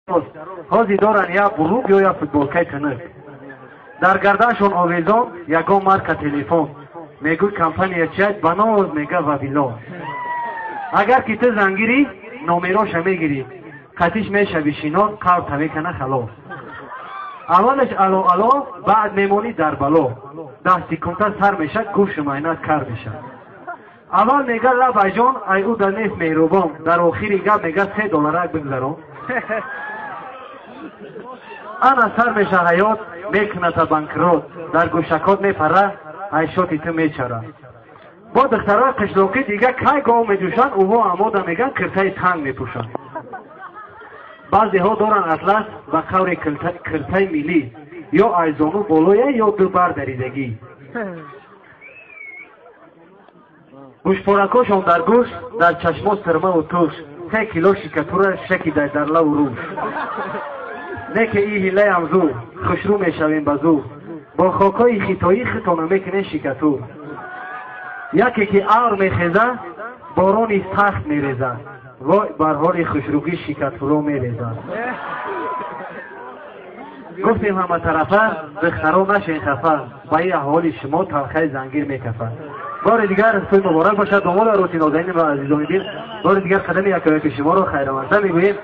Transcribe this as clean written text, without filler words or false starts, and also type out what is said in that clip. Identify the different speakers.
Speaker 1: Ҳозир доранд як бурук ё як футболкаи тинук. Дар гарданшон овезон ягон марка телефон. Мегӯй компания чият, ба ноз мега Вавилон. Агар ки ту зангирӣ, номероша мегирӣ. Қатиш мешави шинос, қавр мекана халос. Аввалаш ало ало, баъд мемонӣ дар бало. 10 секунда сар мешад, гӯшу майнат кар мешад. Аввал мега лабайҷон, ай ӯ да нест меҳрубон. Дар охири гап мега 3 долларак бигзарон. Ана сар меша ҳаёт, мекуната банкрот. Дар гӯшакот мепара, айшоти ту мечара. Бо духтарои қишлоқӣ дига кай гов меҷӯшанд, ӯҳо амода меган киртаи танг мепӯшанд. Баъзеҳо доранд атлас ба қаври киртаи миллӣ, ё айзону болоя, ё ду бар даридагӣ. Гӯшпоракошон дар гӯш, дар чашмо сирмаву туш, 3 кило шикатура шакидай дар лаву рӯш. Не ки и ҳилаям зур, хушрӯ мешавем ба зур. Бо хокҳои хитоӣ хитона мекунем шикатур. Яке ки авр мехеза, борони сахт мереза. Вой бар ҳоли хушрӯгӣ шикатуро мереза. Гуфтем ҳаматарафа, духтаро нашен хафа, ба ин аҳволи шумо талхаи зангир мекафад. Бори дигар тӯй муборак бошад, домоду арӯси нозанин ва азизони дил. Бори дигар қадами якояки шуморо хайрамазда мегӯем.